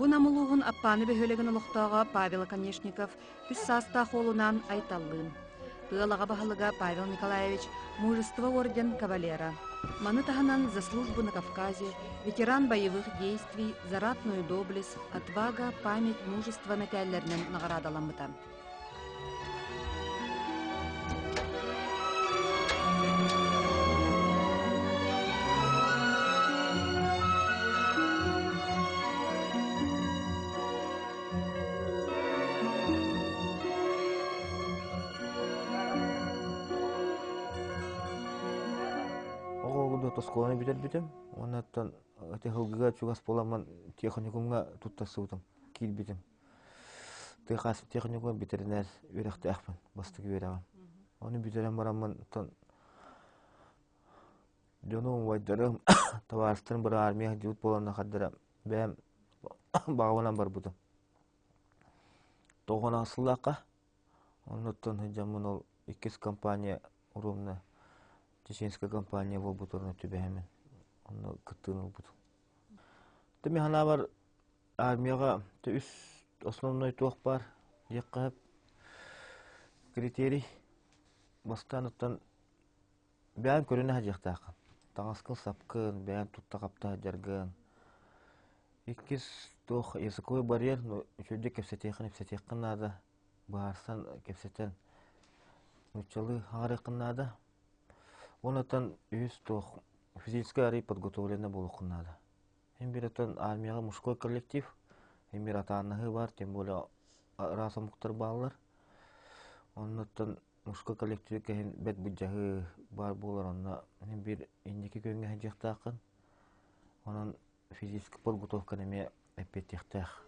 Бу Нам улууһун Аппааны бөһүөлэгин олохтооҕо Павел Оконешников үс саастаах уолунаан Айталлыын. Ыал аҕа баһылыга Павел Николаевич Мужество орден кавалера. Маны таһынан «За службу на Кавказе», «Ветеран боевых действий», «За ратную доблесть», «Отвага», «Память», «Мужество» мэтээллэринэн наҕараадаламмыта. Оҕо оскуоланы бүтэрбитим уонна оттон ити сылгыга чугас буоламмын техникумҥа туттарсыбытым, киирбитим. Тыа техникум бэтэринээр үөрэхтээхпин, бастакы үөрэҕим. Ону бүтэрэн бараммын оттон дьонум, убайдарым, табаарыстарым бары армия сылдьыбыт буоланнар хардара бэйэм баҕабынан барбытым. Тоҕо сыллаахха оннуттан сылдьаммын ол иккис компания уруомна чеченская компания буолбутугар түбэһэммин онно кыттыыны ылбытым. Мин санаабар Армияҕа үс основной туох баар диэххэ критерий бастаан оттон бэйэҥ көрүнэ сылдьыахтааххын. Таҥаскын-сапкын, бэйэҥ тутта-хапта сылдьаргын. Иккис туох языковой барьер, ну үчүгэйдик кэпсэтиэххин-ипсэтиэххин наада. Быһаарсан, кэпсэтэн нууччалыы аҕарыаххын наада. Уонна үһүс туох физическай арый подготовленный буолуоххун наада. Һин бир оттон армияҕа мужской коллектив, һин бир атааннаһыы баар, тем более араас омуктар бааллар. Оннуттан мужской коллективка иһин бэрт былдьаһыы баар буолар, онно һин бир инники күөҥҥэ сылдьыахтааххын. Онон физическэй подготовканы эмиэ эппиэттиэхтээх.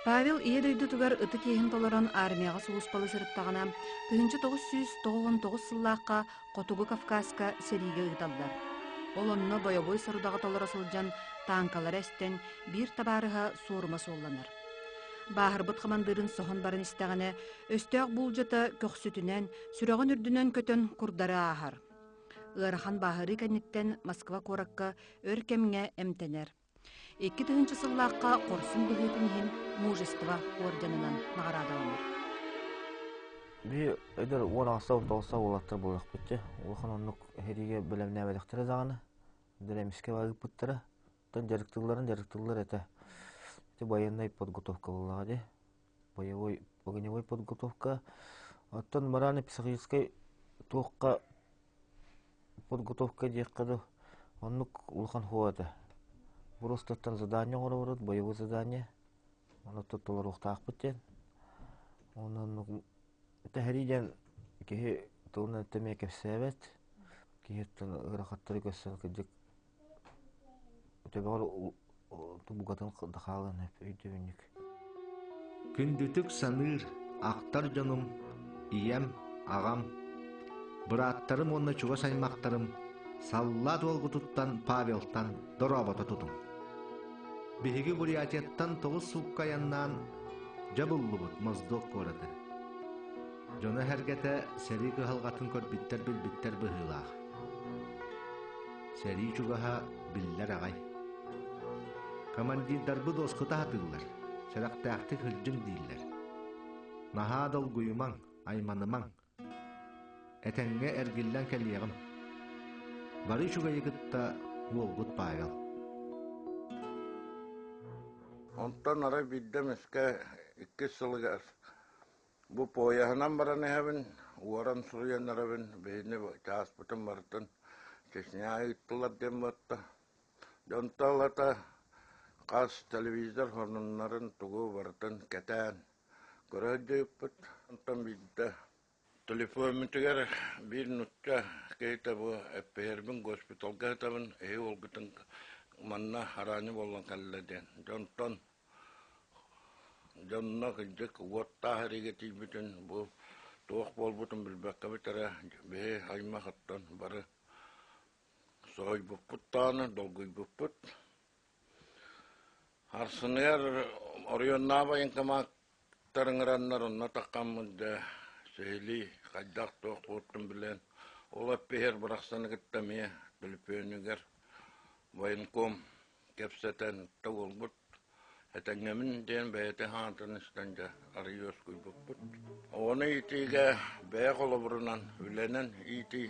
Павел Ийэ дойдутугар ытык иэһин толорон армияҕа сулууспалыы сырыттаҕына, 1999 сыллаахха Хотугу Кавказка сэриигэ ыыталлар. Ол онно бойобуой сорудаҕы толоро сылдьан тааҥкалара эстэн, биир табаарыһа суорума суолланар. Бааһырбыт хамандыырын соһон баран истэҕинэ, өстөөх буулдьата көхсүтүнэн, сүрэҕин үрдүнэн көтөн курдары ааһар. Ыарахан бааһырыы кэнниттэн Москва куоракка өр кэмҥэ эмтэнэр. 2000 сыллаахха хорсун быһыытын иһин Мужество орденынан наҕараадаланар. Биһи эдэр 18 тоҕуста уолаттар буолуохпут дьэ. Улахан оннук сэриигэ бэлэмнээбэтэхтэрэ даҕаны. Эмискэ ыыппыттара. Оттон дьарыктыылларын дьарыктыыллар этэ. Ити военнай подготовка буоллаҕа дии. Боевой, огневой подготовка. Оттон морально-психическай туохха подготовка диэххэ дуу, оннук улахан хуо этэ. Просто задание оҥоробут, боевой задание. Ону толоруохтаахпыт диэн. Онон оннук тэһэрии диэн киһи тылынан эмиэ кэпсээбэт. Киһи ыарахаттары көрсөн кырдьык төбөҕөр букатын да хаалан өйдөбүнньүк. Күндүтүк саныыр, ахтар дьонум, ийэм, аҕам, бырааттарым уонна чугас аймахтарым саллаат уолгутуттан Павелтан дорообото тутуҥ. Биһиги Бурятияттан тоҕус суукка айаннаан дьэ буллубут Моздок куораты. Дьоно-сэргэтэ сэрии кыһалҕатын көрбүттэр-билбиттэр быһыылаах. Сэрии чугаһа биллэр аҕай. Командирдарбыт уоскута сатыыллар, сэрэхтээхтик сылдьыҥ дииллэр. Наһаа долгуйумаҥ, айманымаҥ. Этэҥҥэ эргиллэн кэлиэҕим. Бары үчүгэйи кытта уолгут Павел. Онтон арай биирдэ эмискэ иккис сылыгар Бу поеһынан баран иһэбин, уоран суруйан эрэбин, биһини чааспытын барытын Чечня ыыттылар диэн буотта. Дьонтон ылата хас телевизор сонуннарын тугу барытын кэтээн көрө сылдьыбыппыт. Онтон биирдэ телефоммутугар биир нуучча киһитэ бу эппиһэрбин госпиталга сытабын, эһи уолгутун манна араанньы буолан кэллэ диэн. Дьонтон Дьонно кырдьык уоттаах эригэ тиийбитин бу туох буолбутун билбэккэбит эрэ биһи аймах оттон бары соһуйбуппут даҕаны, долгуйбуппут. Арсыныгар оройуоннааҕы военкоматтар ыҥыраннар онно таххаммыт дьэ сиһилии хайдах туох буолтун билэн ол эппиһэр бырахсаны кытта эмиэ төлөпүөнүгэр военком кэпсэтэн да уолбут. Этэҥҥэбин диэн бэйэтэ хаантан истэн дьэ арыйа уоскуйбуппут. Оҕону иитиигэ бэйэ холобурунан үлэнэн иитии.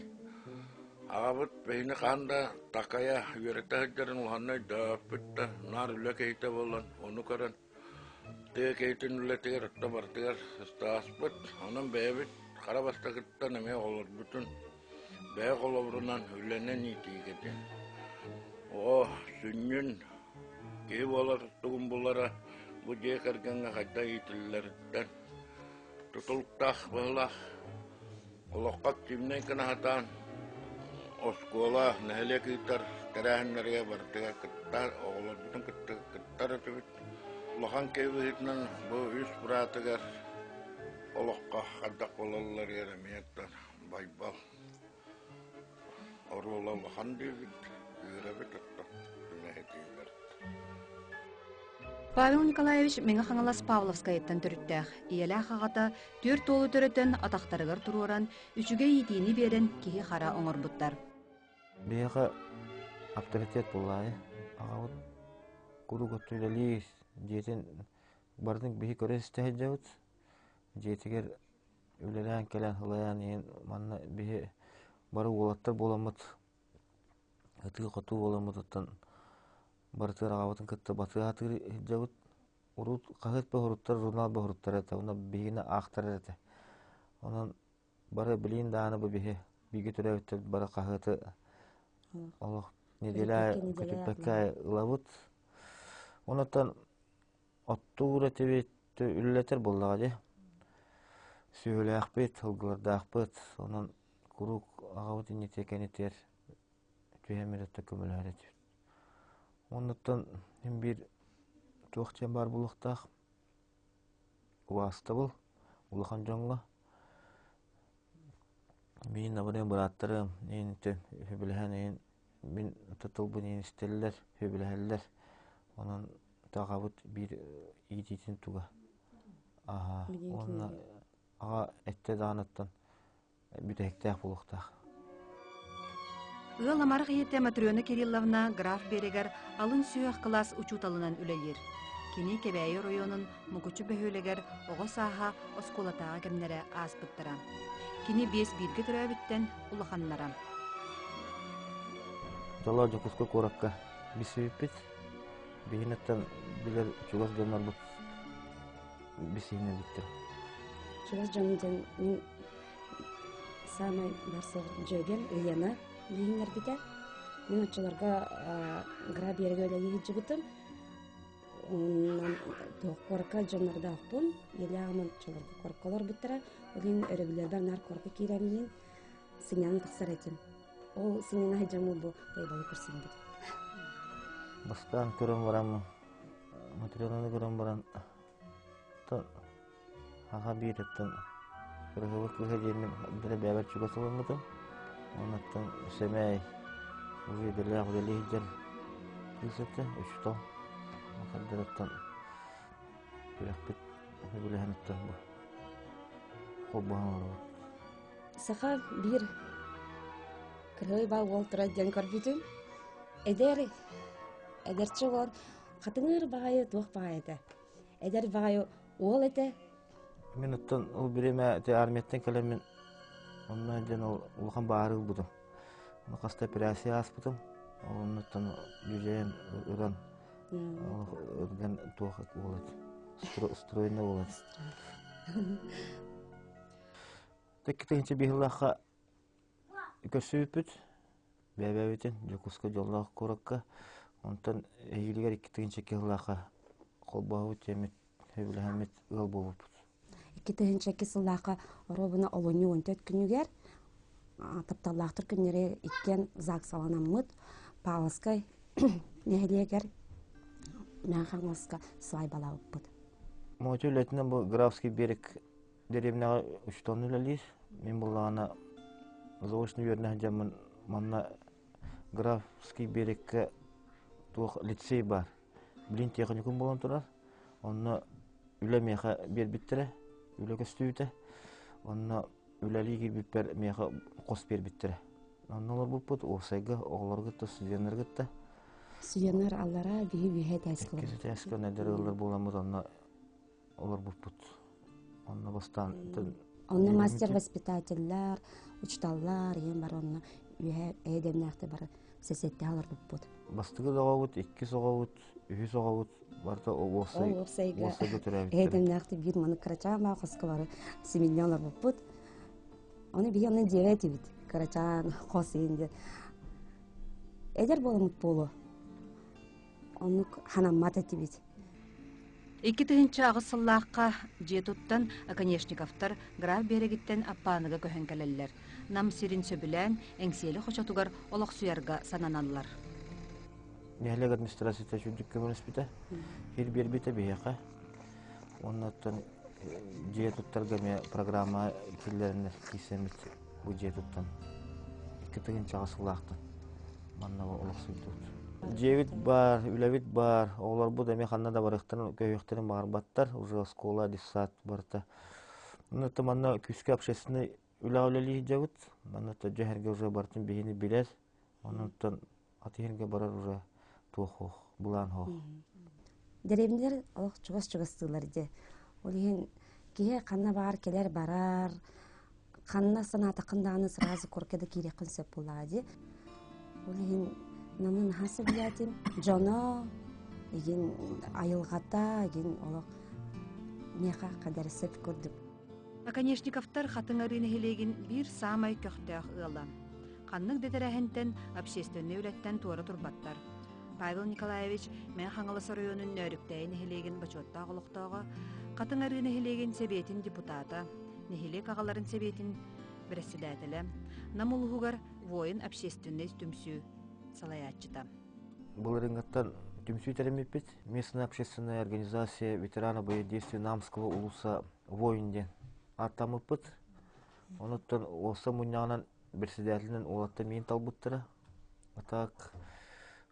Аҕабыт биһини хаһан да такайа үөрэтэ сылдьарын улаханнык өйдөөбөппүт да, наар үлэ киһитэ буолан ону көрөн тыа киһитин үлэтигэр отто барытыгар сыстааспыт. Онон бэйэбит хара бастакыттан эмиэ оҕолорбутун бэйэ холобурунан үлэнэн иитиигэ диэн. Оҕо сүнньүн Киһи буолар тугун булара бу дьиэ кэргэҥҥэ хайдах иитиллэриттэн тутулуктаах быһыылаах. Олоххо активнай гына сатаан оскуола, нэһилиэк ыытар тэрээһиннэригэр барытыгар кыттар, оҕолорбутун кытта кыттар этибит. Улахан киһи быһыытынан бу үс быраатыгар олоххо хайдах буолалларыгар эмиэ Байбал Оруола улахан диэбит, үөрэбит оттон үлэһитиилэр. Павел Николаевич Мэҥэ Хаҥалас Павловскайыттан төрүттээх. Ийэлээх аҕата түөрт уолу төрөтөн, атахтарыгар туруоран, үчүгэй иитиини биэрэн киһи-хара оҥорбуттар. Биһиэхэ авторитет буоллаҕа. Аҕабыт куруук өттө үлэлиир, дьиэтин барытын биһи көрө-истэ сылдьабыт. Дьиэтигэр үлэлээн кэлэн ылайан иһин манна биһи бары уолаттар буоламмыт ытыы-хотуу буоламмытыттан барытыгар аҕабытын кытта батыһа сатыыр сылдьабыт. Урут хаһыат боһоруттар, журнал боһоруттар этэ, онно биһигини аахтарар этэ. Онон бары билиин даҕаны бу биһи бииргэ төрөөбүттэр бары хаһыаты олох неделя көтүппэккэ ылабыт. Онон Оттуур этибит, үлэлэтэр буоллаҕа дии. Сүөһүлээхпит, сылгылардаахпыт, онон куруук аҕабыт иннитэ кэнитигэр түһэн мирэттэ көмөлөһөр этибит. Оннуттан син биир туох диэн баар буолуохтаах убаастабыл улахан дьоҥҥо. Миин абырыам бырааттарым, иин үбүлэһэн иин мин тылбын иин истэллэр, үбүлэһэллэр. Онон Аҕабыт биир иитиитин туга. Аһа уонна аҕа эттэ даҕаныттан бүтэһиктээх буолуохтаах. Ыал амарах ийэтэ Матрена Кирилловна Граф Биэрэгэр алын сүһүөх кылаас учууталынан үлэлиир. Кини Кэбээйи оройуонун Мукучу бөһүөлэгэр оҕо сааһа оскуолатааҕы кэмнэрэ ааспыттара. Кини биэс бииргэ төрөөбүттэн улаханнара. Дьоллоох Дьокуускай куоракка билсибиппит. Биһиниттэн билэр чугас дьоннорбут бисиһинэ бүттэр. Чугас дьонум диэн мин саамай барсар дьүөгэм Лена биһиннэрбитэ. Мин оччолорго гра биэрэгэ үлэлии сылдьыбытым. Онон туох куоракка дьоннордоохпун. Ийэлээх оччолорго куоракка олорбуттара. Ол иһин өрөбүллэрбэр наар куоракка киирэммин сынньанан тахсар этим. Ол сынньана сылдьаммын бу Байбалы көрсүбүт. Бастаан көрөн баран Матренаны көрөн баран аҕа биириттэн кырыһыбыт кыыһа диэммин бэрэ бэйэбэр чугас ылыммытым. Оннуттан сэмэй уже идэлээх үлэлии сылдьар кыыс этэ, учуутал. Хардарыттан күрэхпит үбүлэһэниттэн бу холбоһон олоробут. Саха биир кырыйба уол турар диэн көрбүтүм. Эдэр, эдэрчи уол хатыҥыр баҕайы туох баҕайы этэ. Эдэр баҕайы уол этэ. Мин оттон ол бириэмэ ити армияттан кэлэммин онно диэн ол улахан баары ылбытым. Хаста операция ааспытым. Оннуттан дьүдьэйэн ыран ырган туох уол этэ. Стройный уол этэ. Икки биһыллаахха көрсүбүппүт бэйэбэбитин Дьокуускай дьоллоох куоракка. Онтон эһиилигэр 2002 сыллаахха холбоһубут диэммит сөбүлэһэммит ыал буолбуппут. 2002 сыллаахха оруобуна олунньу 14 күнүгэр тапталлаахтар күннэри иккиэн ЗАГСаланаммыт Павловскай нэһилиэгэр Мэҥэ Хаҥаласка свадьбалаабыппыт. Мочу үлэтинэн бу Графский берег Дэриэбинэҕэ учууталын үлэлиир. Мин буоллаҕына заочно үөрэнэ сылдьаммын манна Графский берегкэ туох лицей баар. Билин техникум буолан турар. Онно үлэ миэхэ биэрбиттэрэ, үлэ көстүүтэ. Онно үлэлии киирбиппэр миэхэ хос биэрбиттэрэ. Онно олорбуппут уопсайга оҕолору кытта, студеннары кытта. Студеннар аллара биһи үөһэ этээскэ Иккис этээскэ эдэр ыаллар буоламмыт онно олорбуппут. Онно бастаан Онно мастер-воспитателлэр, учуталлар, ийэм бары онно үөһэ эйэ-дэмнээхтик бары сэсэттээх олорбуппут. Бастакы оҕобут, иккис оҕобут, үһүс оҕобут барыта уопсай уопсайга уопсайга төрөөбүттэр. Эйэ-дэмнээхтик биир маннык кырачаан баа хоско бары симинньэ олорбуппут. Ону биһи онно дьиэбэ этибит. Кырачаан хос иһин диэн. Эдэр буоламмыт буолуо. Оннук ханаммат этибит. 2008 сыллаахха дьиэ туттан Оконешниковтар Граф биэрэгиттэн Аппааныга көһөн кэлэллэр. Нам сирин сөбүлээн Эҥсиэли хочотугар олохсуйарга сананаллар. Нэһилиэк администрацията үрдүк көмөлөспүтэ, сир биэрбитэ биһиэхэ. Уонна оттон дьиэ туттарга эмиэ программа киллэрэннэр киирсэммит бу дьиэ туттан 2008 сыллаахтан манна олохсуйдубут. Дьиэбит баар, үлэбит баар, оҕолорбут эмиэ ханна да барыахтарын, көһүөхтэрин баҕарбаттар, уже оскуола, детсад барыта. Онно манна күүскэ общественный үлэҕэ үлэлии сылдьабыт. Манна дьэ уже барытын биһини билэр. Онон атыһырга барар уже туох хоох, былаан хоох. Дэриэбинэлэр олох чугас-чугастыылар дьэ. Ол иһин киһи ханна баар кэлэр барар, ханна санаатаххын даҕаны сразу корка да киириэххин сөп буоллаҕа дии. Ол иһин Намы наһаа сөбүлээтим. Дьоно, игин айылҕата, игин олох миэхэ хадары сөп курдук. Оконешниковтар Хатыҥ Арыы нэһилиэгин биир саамай көхтөөх ыала. Ханнык да тэрээһинтэн, общественнай үлэттэн туора турбаттар. Павел Николаевич Мэҥэ Хаҥалас оройуонун Нөөрүктээйи нэһилиэгин бочуоттаах олохтооҕо, Хатыҥ Арыы нэһилиэгин сэбиэтин депутата, нэһилиэк аҕаларын сэбиэтин бэрэссэдээтэлэ, Нам улууһугар воин общественнай түмсүү салайааччыта. Былырыыҥҥыттан түмсүү тэриммиппит. Местная общественная организация ветеранов боевых действий Намского улуса «Воин» диэн ааттаммыппыт. Онуттан уолса мунньаҕынан председателинэн уолаттар миин талбыттара. А так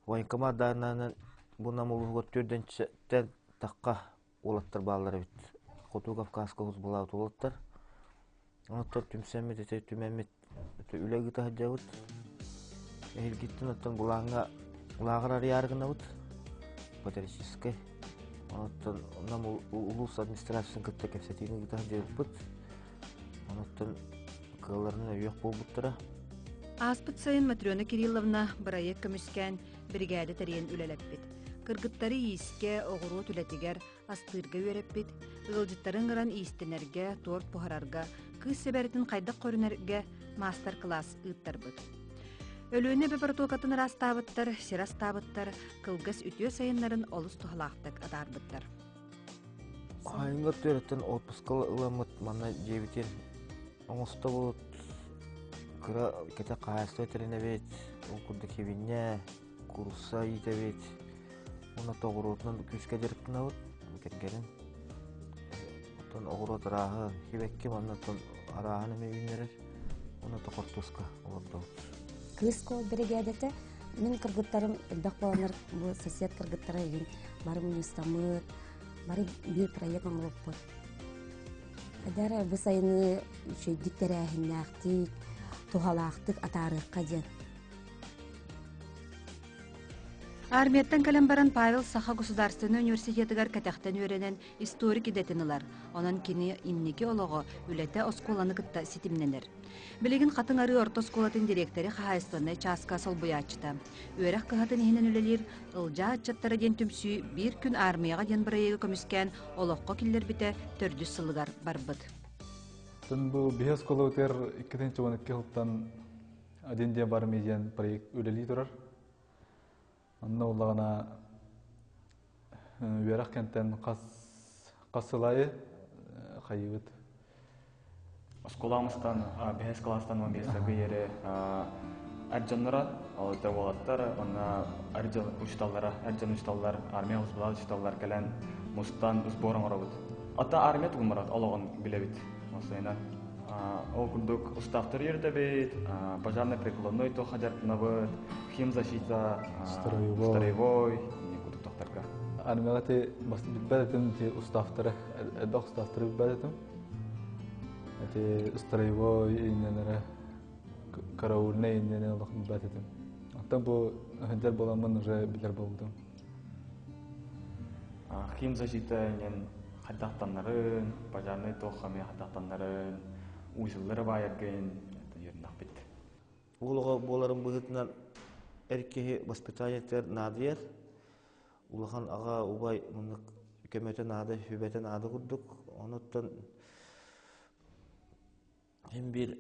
военкомат даанынан бу Нам улууһугар төрдөнчөттөн тахха уолаттар бааллар эбит. Хоту Кавказка хусбалаабыт уолаттар. Онуттан түмсэммит, ити түмэммит үлэ ыыта сылдьабыт. Эһилгиттэн оттон былааҥҥа лааҕыр арыйаары гынабыт. Патриотическай. Онуттан Нам улуус администрациятын кытта кэпсэтиини ыыта сылдьыбыппыт. Онуттан кыалларынан өйүөх буолбуттара. Ааспыт сайын Матрена Кирилловна бырайыак көмүскээн биригээдэ тэрийэн үлэлэппит. Кыргыттары иискэ, оҕуруот үлэтигэр, астыырга үөрэппит, ыалдьыттары ыҥыран иистэнэргэ, торт буһарарга, кыыс сэбэрэтин хайдах көрүнэргэ маастар-кылаас ыыттарбыт. Өлүөнэ эбэ боротуокатын ыраастаабыттар, сир астаабыттар, кылгас үтүө сайыннарын олус туһалаахтык атаарбыттар. Хаһааҥҥы өттүттэн отпуска ыламмыт манна дьиэбитин оҥостобут, кыра кэтэх хаһаайыстыба тэринэбит, ол курдук хибинньэ, куурусса иитэбит уонна тоҕуруотунан күүскэ дьарыктанабыт кэргэним. Оттон оҕуруот арааһа сибэкки манна оттон арааһын эмиэ үүннэрэр уонна хортуоска олордобут. Кыыс куол биригээдэтэ мин кыргыттарым элбэх буоланнар бу сосед кыргыттара игин бары мунньустаммыт, бары биир проект оҥорбуппут. Эдэр бу сайыны үчүгэйдик тэрээһиннээхтик, туһалаахтык атаарыахха диэн. Армияттан кэлэн баран Павел Саха государственнай университетыгар кэтэхтэн үөрэнэн историк идэтин ылар. Онон кини инники олоҕо, үлэтэ оскуоланы кытта ситимнэнэр. Билигин Хатыҥ Арыы орто оскуолатын дириэктэри хаһаайыстыбаннай чааска солбуйааччыта. Үөрэх кыһатын иһинэн үлэлиир Ылдьаа ыччаттара диэн түмсүү биир күн аармыйаҕа диэн бырайыагы көмүскээн олоххо киллэрбитэ төрдүс сылыгар барбыт. Бу биһи оскуолабытыгар 2012 сылтан Один день в армии диэн проект үлэлии турар. Онно улаҕана үөрэх кэнтэн хас хас сыл аайы хайыыбыт. Оскуоламыстан бэһис класстан 15 иэри эр дьонноро, ол это уолаттар, онно эр дьон учууталлара, эр дьон учууталлар, армия хосбулаах учууталлар кэлэн мустан сбор оҥоробут. Ата армия тугун барат олоҕун билэбит. Осойунан Ол курдук устаахтары үөрэтэбит, пожарно-прикладной туохха дьарыктанабыт, химзащита, строевой, курдук тохторго. Армияҕа ти билбэт этим ти устаахтары, элбэх устаахтары билбэт этим. Эти строевой инненere караульный иннене олох билбэт этим. Оттон бу сылдьар буоламмын уже билэр буолбутум. Химзащита инен хайдахтаннарын, пожарный туох эмиэ хайдахтаннарын, узеллары баайаргын үөрэнэхпит. Уол оҕо буоларын быһыытынан эр киһи воспитаниетыгар наадыйар. Улахан аҕа убай муннук көмөтө наада, сүбэтэ наада курдук. Онуттан Син биир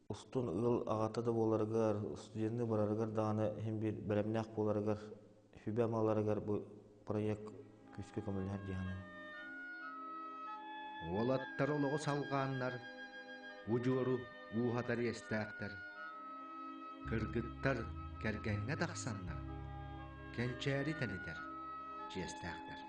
устун ыал аҕата да буоларыгар, студенныы барарыгар даҕаны син биир бэлэмнээх буоларыгар, сүбэ-ама ыларыгар бу проект күүскэ көмөлөһөр дии саныыбын. Уолаттар олоҕу салҕааннар, удьуору ууһатар иэстээхтэр. Кыргыттар кэргэҥҥэ тахсаннар, кэнчээри тэнитэр чиэстээхтэр.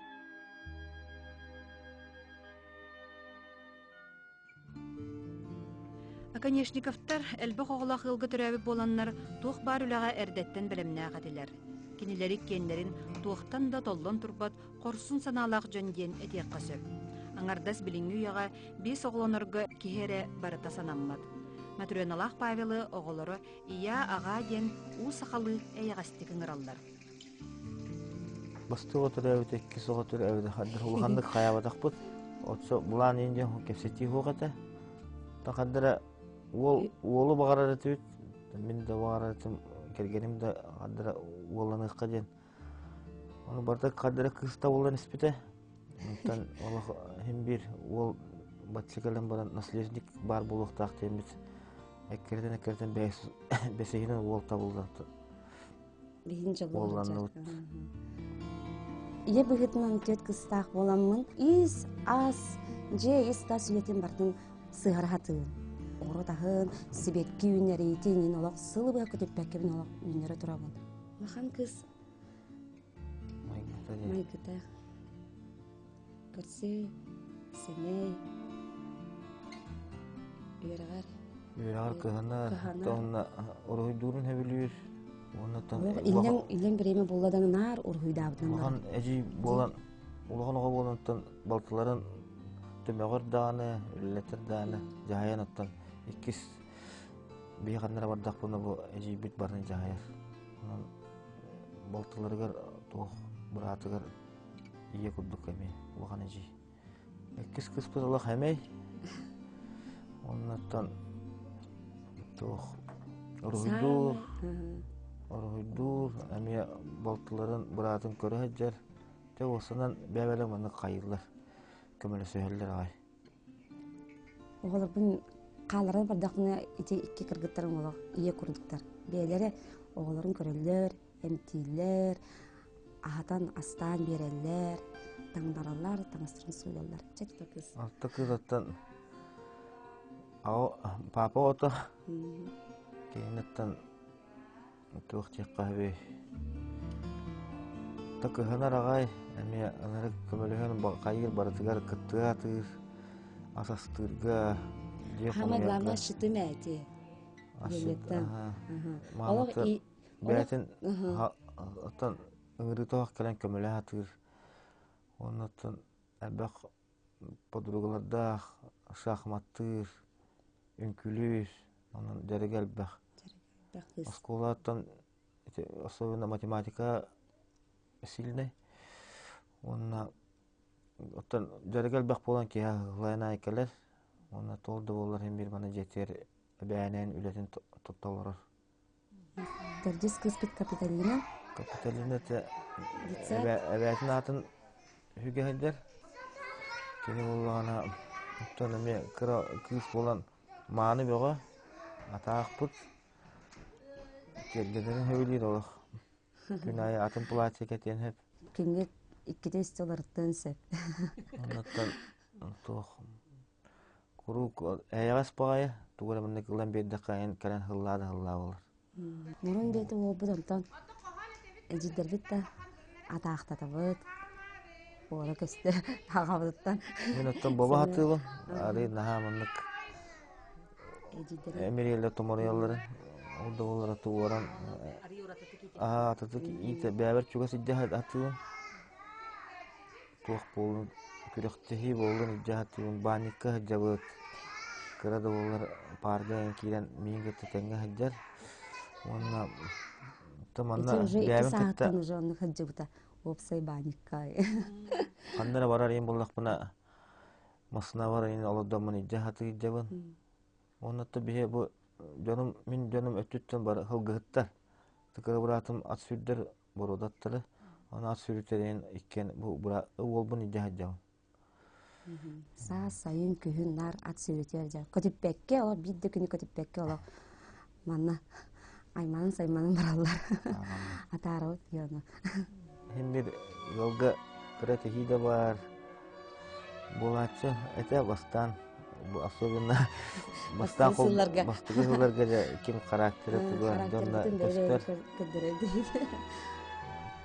Оконешниковтар элбэх оҕолоох ыалга төрөөбүт буоланнар, туох баар үлэҕэ эрдэттэн бэлэмнээх этилэр. Кинилэри иккиэннэрин туохтан да толлон турбат хорсун санаалаах дьон диэн этиэххэ сөп. Аҥардас билиҥҥи үйэҕэ биэс оҕолонорго киһи эрэ барыта санаммат. Матрёналаах Павелы оҕолоро ийээ, аҕаа диэн уу сахалыы эйэҕэстик ыҥыраллар. Бастакы оҕо төрөөбүтэ, иккис оҕо төрөөбүтэ улаханнык хайаабатахпыт. Оччо былаан иһин диэн кэпсэтии суох этэ. Хардара уол уолу баҕарар этибит, мин да баҕарар этим, кэргэним да хардара уолланыахха диэн. Ону барыта хардара кыыс табыллан испитэ. Онтон олох иһин биир уол бачча кэлэн баран наследник баар буолуохтаах диэммит эккирэтэн эккирэтэн бэсиһинэн уол табыллан Биһин дьоллоох. Ийэ быһыытынан түөрт кыстаах буоламмын, ис, ас, дьиэ ис-тас үлэтин бартын сыһара хатыын. Оҕуруот аһын, сибэкки үүннэриитин иин олох сылы быһа көтүппэккэбин олох үүннэрэ турабын. Улахан кыыс майгыта көрсүү, сэмэй, үөрэҕэр Үөрэҕэр кыһанар, уонна уруһуйдуурун сөбүлүүр. Уонна Иллэҥ иллэҥ бириэмэ буолла да наар уруһуйдаабытынан Улахан эдьиий буолан, улахан оҕо буолан балтыларын төмөҕөр даҕаны, үлэлэтэр даҕаны дьаһайан оттон иккис биһи ханна эрэ бардахпына бу эдьиийбит барытын дьаһайар. Онон балтыларыгар туох быраатыгар ийэ курдук эмиэ улахан эдьиий. Иккис кыыспыт олох эмэй. Оннуттан туох уруһуйдуур, уруһуйдуур, эмиэ балтыларын, быраатын көрө сылдьар. Дьэ уопсайынан бэйэ-бэйэлэрин маннык хайыыллар, көмөлөсүһэллэр аҕай. Оҕолорбун хаалларан бардахпына ити икки кыргыттарым олох ийэ курдуктар. Бэйэлэрэ оҕолорун көрөллөр, эмтииллэр, аһатан, астаан биэрэллэр, таҥнараллар, таҥастарын сууйаллар. Чэ алта кыыс. Алта кыыс оттон папа ото киниттэн туох диэххэ сөбүй та кыһынар аҕай эмиэ ынырык көмөлөһөн хайыыр барытыгар кыттыга атыыр ас астыырга дьиэ Самое главное щитым эти. Маамата бэйэтин оттон ыҥырыытаах кэлэн көмөлөһө сатыыр. Уонна оттон элбэх подругалардаах шахматтыыр, үҥкүүлүүр, онон дьарыга элбэх. Оскуолаттан особенно математика сильный. Уонна оттон дьарыга элбэх буолан киһи аһылайан аайы кэлэр. Уонна туох да буоллар иһин биир маны дьиэтигэр эбээнээн үлэтин толорор. Төрдүс кыыспыт Капитолина. Капитолина это эбээтин аатын үһүгэ сылдьар. Кини буоллаҕына оттон эмиэ кыра кыыс буолан мааны бөҕө, атаахпыт, киэргэнэрин сөбүлүүр олох. Күн аайы атын платье кэтиэн сөп. Күҥҥэ иккитэ үстэ уларыттыан сөп. Оннуттан туох Куруук эйэҕэс баҕайы, тугу эрэ маннык ылан биэрдэххэ эн кэлэн һыллаа да һыллаа буолар. Мурун диэти уолбут онтон эдьиийдэрбит да атаахтатабыт. Уола көстө аҕабытыттан. Мин оттон боба хатыыбын. Арый наһаа маннык эмириэллэр томоруйалларын ол да буоллар туоран аа атытык иитэ бэйэбэр чугас илдьэ хатыыбын. Туох буоллун, күрэхтэһии буоллун илдьэ сатыыбын, баанньыкка сылдьабыт, кыра да буоллар паарга киирэн миигин кытта тэҥҥэ сылдьар уонна Манна Ити уже икки бэйэбин кытта сааһыттан уже оннук сылдьыбыта. Уопсай баанньыкка. Ханна эрэ барар иһин буоллахпына массыынабар иһин олордоммун илдьэ сатыырдьабын. Уонна биһи бу дьонум мин дьонум өттүттэн бары сылгыһыттар. Кыра быраатым ат сүүрдэр боруодаттары. Ону ат сүүрүтэрин иккиэн бу уолбун илдьэ сылдьабын. Саас, сайын, күһүн наар ат сүүрүтүөр дьэ. Көтүппэккэ, олох биир да күнү көтүппэккэ олох манна айманан-сайманан бараллар. Атаарабыт дьону. Иһин бир ыалга кыра кэһии да баар буолааччы этэ бастаан особенно бастаан сылларга бастакы сылларга дьэ ким характера тугу дьонно көстөр.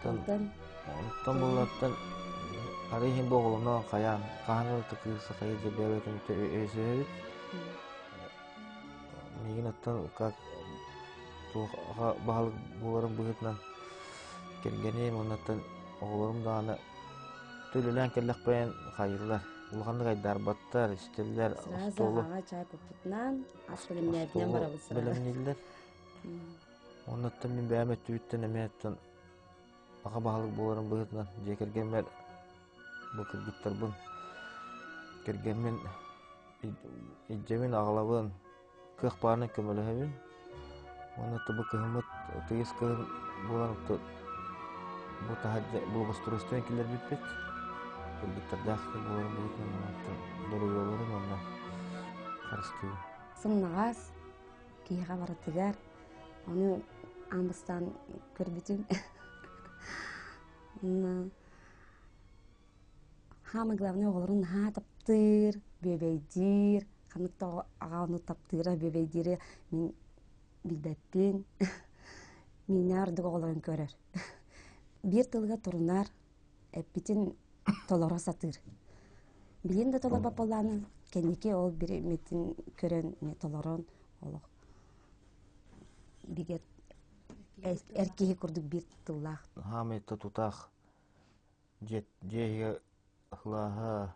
Онтон Онтон буллартан арый иһин бу оҕолоно хайаан хаһан ылта кыыс хайа дьэ бэйэбитин өйсөһөбүт. Миигин оттон как туох баһылык буоларым быһыытынан кэргэним уоннаттан оҕолорум даҕаны төлөлөөн кэллэхпинэ хайыыллар улаханнык айдаарбаттар истэллэр остуолу аҕа чай куппутунан ас бэлэмнээбитинэн барабыт бэлэмнииллэр Оннуттан мин бэйэм өттүбүттэн эмиэ оттон аҕа баһылык буоларым быһыытынан дьиэ кэргэммэр бу кыргыттарбын кэргэммин илдьэбин аҕалабын кыах баарынан көмөлөһөбүн уонна бу кыһыммыт тыйыс кыһын буолан бу таһырдьа благоустройствоны киллэрбиппит кыргыттардаах буоларым быһыытынан оттон доруобуйаларын уонна харыстыыбын Сымнаҕас киһиэхэ барытыгар ону аан бастаан көрбүтүм. Самое главное оҕолорун наһаа таптыыр, бүөбэйдиир, ханнык да аҕа ону таптыыра, бүөбэйдиирэ мин билбэппин. Миинэ ордук оҕолорун көрөр. Биир тылга турунар, эппитин толоро сатыыр. Билин да толорбот буоллаҕына, кэнники ол бириэмэтин көрөн толорон олох бигэр эр киһи курдук биир тыллаах. Хаамай тутаах дьиэ иһигэр кылааһа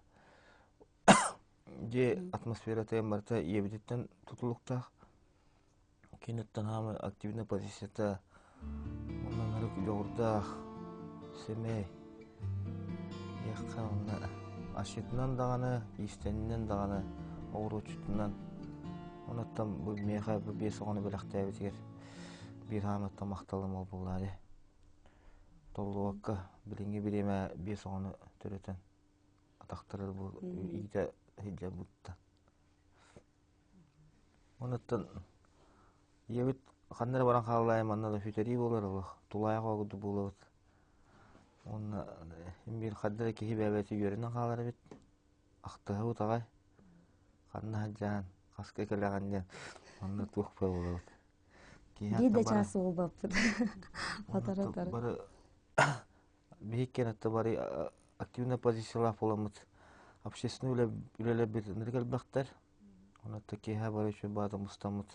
дьиэ атмосферата барыта ийэбититтэн тутулуктаах. Киниттэн хаамай активнай позицията онон арык дьоҕурдаах, сэмэй. Диэххэ онно асчытынан даҕаны, иистэнинэн даҕаны, оҕуруотчутунан. Онуттан бу миэхэ бу биэс оҕону бэлэхтээбитигэр биир хаамыттан махталым ол буоллаа дии. Толлубакка билиҥҥи бириэмэ биэс оҕону төрөтөн атахтара бу иитэ сылдьарбыттан. Онуттан ийэбит ханна эрэ баран хааллаайым манна да сүтэрии буолар олох тулаайах оҕо курдук буолабыт. Уонна биир ханна эрэ киһи бэйэбэтэ үөрэнэн хаалар эбит. Ахтыһабыт аҕай. Ханна сылдьаһан, хаска кэлэҕин диэн онно туох буолабыт. Биир да чаас уолбаппыт. Хоторо Бары биһиккен атта бары активная позициялаах буоламмыт общественный үлэ үлэлэрбит ынырык элбэхтэр. Онон киэһэ бары үчүгэй баата мустаммыт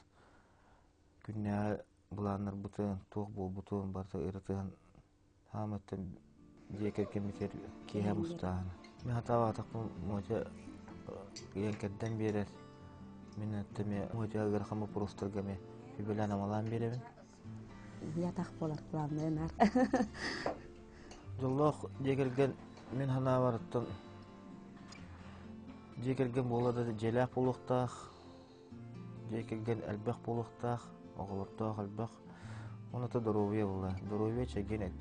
күннээҕи былааннарбытын, туох буолбутун барыта ырытыһан хаамыттан дьиэ кэргэммитигэр киэһэ мустааһын. Мин хатаабатахпын Мотя ыйан кэрдэн биэрэр. Мин эмиэ Мотя ыарахан боппуруостарга эмиэ сүбэлээн-амалаан биэрэбин. Ятах буолар главное наар. Дьоллоох дьиэ кэргэн мин санаабарыттан дьиэ кэргэн буола да дьиэлээх буолуохтаах, дьиэ кэргэн элбэх буолуохтаах, оҕолордоох элбэх. Онута доруобуйа буолла. Доруобуйа чэгиэн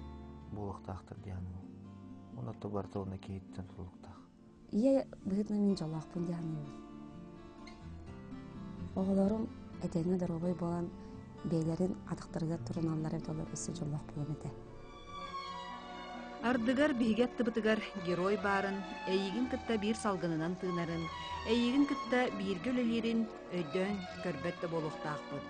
буолуохтаахтар дии саныыбын. Онута барыта уонна киһиттэн тутулуктаах. Ийэ быһыытынан мин дьоллоохпун дии саныыбын. Оҕолорум этэҥҥэ доруобай буолан бэйэлэрин атахтарыгар туруналлара эбитэ олор өссө дьоллоох буолуом этэ. Ардыгар биһиги аттыбытыгар герой баарын, эйигин кытта биир салгынынан тыынарын, эйигин кытта бииргэ үлэлиирин өйдөөн көрбөт да буолуохтаахпыт.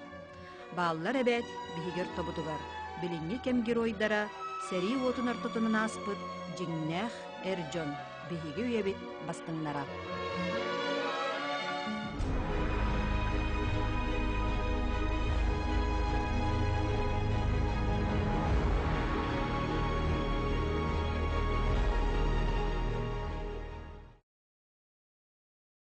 Бааллар эбээт биһиги ортобутугар билиҥҥи кэм геройдара сэрии уотун ортотунан ааспыт дьиҥнээх эр дьон, биһиги үйэбит бастыҥнара.